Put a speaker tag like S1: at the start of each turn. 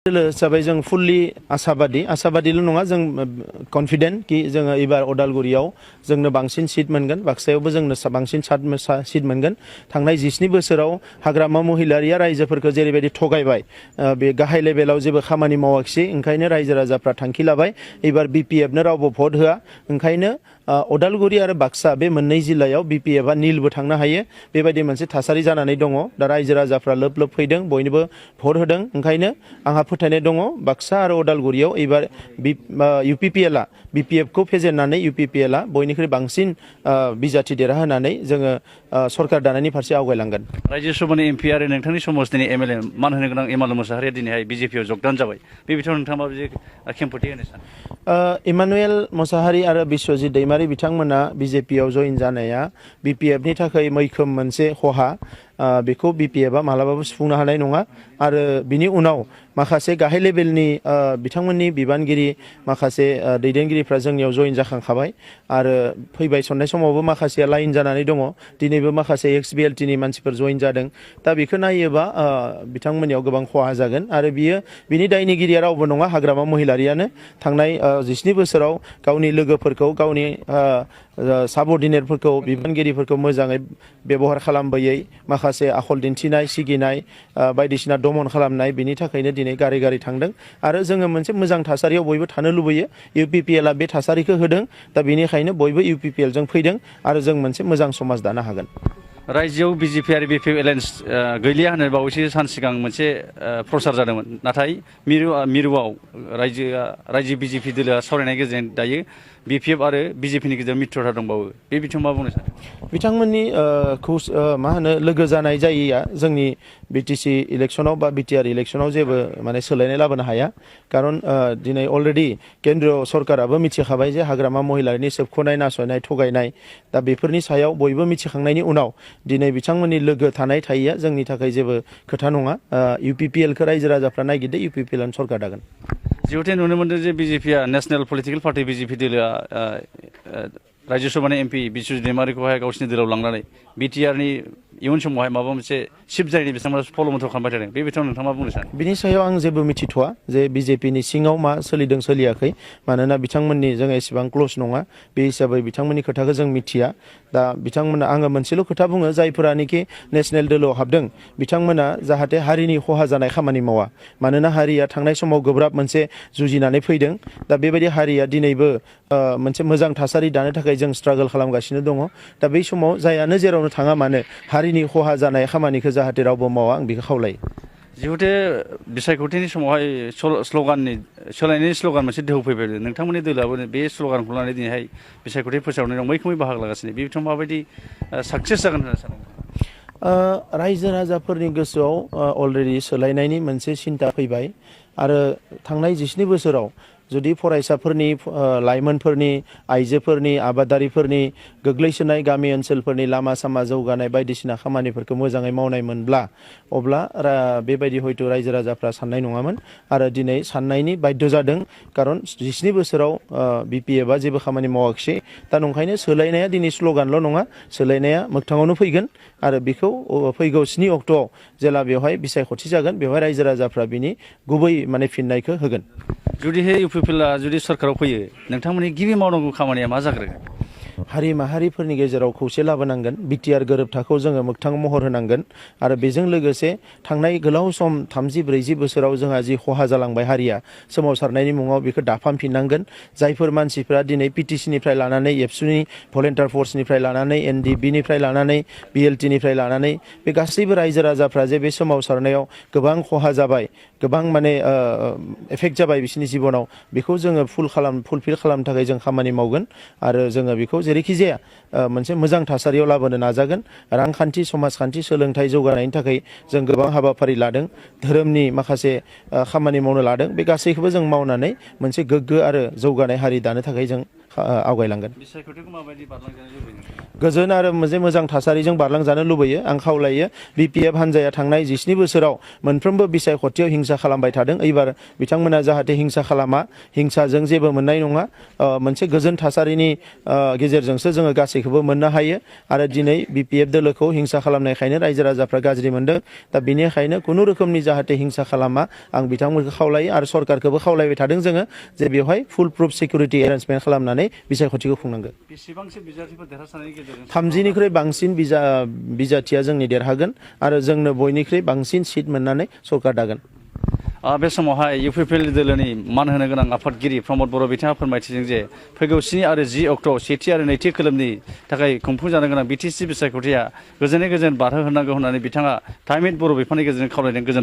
S1: हिसाबै जों फुल्लि आसाबादिल' नङा जों कन्फिडेन्ट कि जोङो एबार अदालगुरियाव जोंनो बांसिन सिट मोनगोन बाक्सायावबो जोंनो बांसिन सिट मोनगोन थांनाय 17 बोसोराव हाग्रामा महिलारिया रायजोफोरखौ जेरैबायदि थगायबाय बे गाहाय लेभेलाव जेबो खामानि मावाखिसै ओंखायनो रायजो राजाफ्रा थांखि लाबाय एबार बिपिएफनो रावबो भट होआ ओंखायनो अदालगुरि आरो बाक्सा बे मोननै जिल्लायाव बिपिएफआ निलबो थांनो हायो बेबायदि मोनसे थासारि जानानै दङ दा रायजो राजाफ्रा लोब लोब फैदों बयनोबो भट होदों ओंखायनो आंहा फोथायनाय दङ बाक्सा आरो अदालगुरियाव एबार इउपिपिएलआ बिपिएफखौ फेजेननानै इउपिपिएलआ बयनिख्रुइ बांसिन बिजाथि देरहाहोनानै जोङो सरकार दानायनि फारसे आवगायलांगोन।
S2: रायजो सभानि एमपि आरो नोंथांनि समाजनि एमएलए मान होनो गोनां एमानुएल मोसाहारिया दिनैहाय बिजेपिआव जगदान जाबाय बे बिथिङाव नोंथाङा माबायदि खेंफोरथि होनो सानो?
S1: इमानुएल मोसाहारि आरो बिस्वजित दैमारि बिथांमोना बिजेपिआव जइन जानाया बिपिएफनि थाखाय मैखोम मोनसे खहा बेखौ बिपिएफआ मालाबाबो सुफुंनो हानाय नङा आरो बिनि उनाव माखासे गाहाय लेभेलनि बिथांमोननि बिबानगिरि माखासे दैदेनगिरिफ्रा जोंनियाव जइन जाखांखाबाय आरो फैबाय सननाय समावबो माखासेया लाइन जानानै दङ दिनैबो माखासे एक्स-बिएलटिनि मानसिफोर जइन जादों दा बेखौ नायोबा बिथांमोननियाव गोबां खहा जागोन आरो बिनि दायनिगिरिया रावबो नङा हाग्रामा महिलारियानो थांनाय 17 बोसोराव गावनि लोगोफोरखौ गावनि साबअर्डिनेटफोरखौ बिबानगिरिफोरखौ मोजाङै बेबहार खालामबोयै माखासे आखल दिन्थिनाय सिगिनाय बायदिसिना दमन खालामनाय बिनि थाखायनो दिनै गारि गारि थांदों आरो जोङो मोनसे मोजां थासारियाव बयबो थानो लुबैयो इउपिपिएलआ बे थासारिखौ होदों दा बेनिखायनो बयबो इउपिपिएलजों फैदों आरो जों मोनसे मोजां समाज दानो हागोन।
S2: रायजोआव बिजेपि आरो बिपिएफ एलायन्स गैलिया होननानै बावैसो सान सिगां मोनसे प्रसार जादोंमोन नाथाय मिरुआव रायजो बिजेपि दोलोआ सावरायनायनि गेजेरजों दायो बिपिएफ आरो बिजेपिनि गेजेराव मित्रता दंबावो बे बिथिङाव मा बुंनो सानो?
S1: बिथांमोननि लोगो जानाय जायैया जोंनि बिटिसि इलेक्सनाव बा बिटिआर इलेक्सनाव जेबो माने सोलायनाय लाबोनो हाया खारन दिनै अलरेडि केन्द्र सरकाराबो मिथिखाबाय जे हाग्रामा महिलारिनि सोबख'नाय नासयनाय थगायनाय दा बेफोरनि सायाव बयबो मिथिखांनायनि उनाव दिनै बिथांमोननि लोगो थानाय थायैया जोंनि थाखाय जेबो खोथा नङा इउपिपिएलखौ रायजो राजाफ्रा नायगिरदो इउपिपिएलआनो सरकार दागोन।
S2: जिहेतु नुनो मोनदों जे बिजेपिआ नेशनेल पलिटिकेल पार्टि बिजेपि दोलोआ रायजो सभानि एमपि बिस्वजित दैमारिखौहाय गावसिनि दोलोआव लांनानै बिटिआरनि इयुन समावहाय माबा मोनसे शिफ्ट जायैनि बिथांमोना फल' मन्थ्र खालामबाय थादों बे बिथिङाव नोंथाङा मा बुंनो सानो?
S1: बिनि सायाव आं जेबो मिथिथ'वा जे बिजेपिनि सिङाव मा सोलिदों सोलियाखै मानोना बिथांमोननि जों एसेबां क्ल'ज नङा बे हिसाबै बिथांमोननि खोथाखौ जों मिथिया दा बिथांमोना आङो मोनसेल' खोथा बुङो जायफोरानोखि नेशनेल दोलोआव हाबदों बिथांमोना जाहाथे हारिनि खहा जानाय खामानि मावा मानोना हारिया थांनाय समाव गोब्राब मोनसे जुजिनानै फैदों दा बेबायदि हारिया दिनैबो मोनसे मोजां थासारि दानो थाखाय जों स्ट्रागल खालामगासिनो दङ दा बै समाव जायानो जेरावनो थाङा मानो हारिनि खहा जानाय खामानिखौ जाहाथे रावबो मावा आं बेखौ खावलायो।
S2: जिहेतु बिसायख'थिनि समावहाय सोलायनायनि स्ल'गान मोनसे दोहौ फैबाय नोंथांमोननि दोलोआबो बे स्ल'गानखौ लानानै दिनैहाय बिसायख'थि फोसावनायाव मैखोमै बाहागो लागासिनो बे बिथिङाव माबायदि साक्सेस जागोन होनना सानो?
S1: रायजो राजाफोरनि गोसोआव अलरेडि सोलायनायनि मोनसे सिन्था फैबाय आरो थांनाय 17 बोसोराव जुदि फरायसाफोरनि लाइमोनफोरनि आइजोफोरनि आबादारिफोरनि गोग्लैसोनाय गामि ओनसोलफोरनि लामा सामा जौगानाय बायदिसिना खामानिफोरखौ मोजाङै मावनाय मोनब्ला अब्ला बेबायदि हयथ' रायजो राजाफ्रा साननाय नङामोन आरो दिनै साननायनि बाध्य जादों खारन 17 बोसोराव बिपिएफआ जेबो खामानि मावाखिसै दा नंखायनो सोलायनाया दिनै स्ल'गानल' नङा सोलायनाया मोगथाङावनो फैगोन आरो बेखौ फैगौ 7 अक्ट'आव जेला बेवहाय बिसायख'थि जागोन बेवहाय रायजो राजाफ्रा बिनि गुबै माने फिननायखौ होगोन।
S2: जुदिहाय इउपिपिएलआ जुदि सरकाराव फैयो नोंथांमोननि गिबि मावनांगौ खामानिया मा जाग्रोगोन?
S1: हारि माहारिफोरनि गेजेराव खौसे लाबोनांगोन बिटिआर गोरोबथाखौ जोङो मोगथां महर होनांगोन आरो बेजों लोगोसे थांनाय गोलाव सम 30-40 बोसोराव जोंहा जि खहा जालांबाय हारिया सोमावसारनायनि मुङाव बेखौ दाफामफिननांगोन जायफोर मानसिफ्रा दिनै पिटिसिनिफ्राय लानानै एबसुनि भलेन्टियार फर्सनिफ्राय लानानै एनडिबिनिफ्राय लानानै बिएलटिनिफ्राय लानानै बे गासैबो रायजो राजाफ्रा जे बे सोमावसारनायाव गोबां खहा जाबाय गोबां माने एफेक्ट जाबाय बिसोरनि जिबनाव बेखौ जोङो फुलफिल खालामनो थाखाय जों खामानि मावगोन आरो जोङो बेखौ जेरैखि जाया मोनसे मोजां थासारियाव लाबोनो नाजागोन। रांखान्थि समाजखान्थि सोलोंथाइ जौगानायनि थाखाय जों गोबां हाबाफारि लादों धोरोमनि माखासे खामानि मावनो लादों बे गासैखौबो जों मावनानै मोनसे गोग्गो आरो जौगानाय हारि दानो थाखाय जों आवगायलांगोन।
S2: बिसायख'थिखौ माबायदि बारलांजानो लुबैयो?
S1: गोजोन आरो मोनसे मोजां थासारिजों बारलांजानो लुबैयो। आं खावलायो बिपिएफ हान्जाया थांनाय 17 बोसोराव मोनफ्रोमबो बिसायख'थियाव हिंसा खालामबाय थादों। एबार बिथांमोना जाहाथे हिंसा खालामा, हिंसाजों जेबो मोननाय नङा। मोनसे गोजोन थासारिनि गेजेरजोंसो जोङो गासैखौबो मोननो हायो। आरो दिनै बिपिएफ दोलोखौ हिंसा खालामनायखायनो रायजो राजाफ्रा गाज्रि मोनदों। दा बेनिखायनो खुनु रोखोमनि जाहाथे हिंसा खालामा, आं बिथांमोनखौ खावलायो आरो सरकारखौबो खावलायबाय थादों जोङो जे बेवहाय फुल प्रुफ सिकिउरिटि एरेन्जमेन्ट खालामनानै बिसायख'थिखौ खुंनांगोन।
S2: बेसेबांसो बिजाथिफोर देरहासारनायनि गेजेरजों
S1: 30निख्रुइ बांसिन बिजाथिया जोंनि देरहागोन आरो जोंनो बयनिख्रुइ बांसिन सिट मोननानै सरकार दागोन।
S2: बे समावहाय इउपिपिएल दोलोनि मान होनो गोनां आफादगिरि प्रमद बर' बिथाङा फोरमायथिदों जे फैगौ 7 आरो 10 अक्ट' सेथि आरो नैथि खोलोबनि थाखाय खुंफुंजानो गोनां बिटिसि बिसायख'थिया गोजोनै गोजोन बारहोनांगौ होननानै बिथाङा टाइम बर' बिफाननि गेजेरजों खावलायदों। गोजोन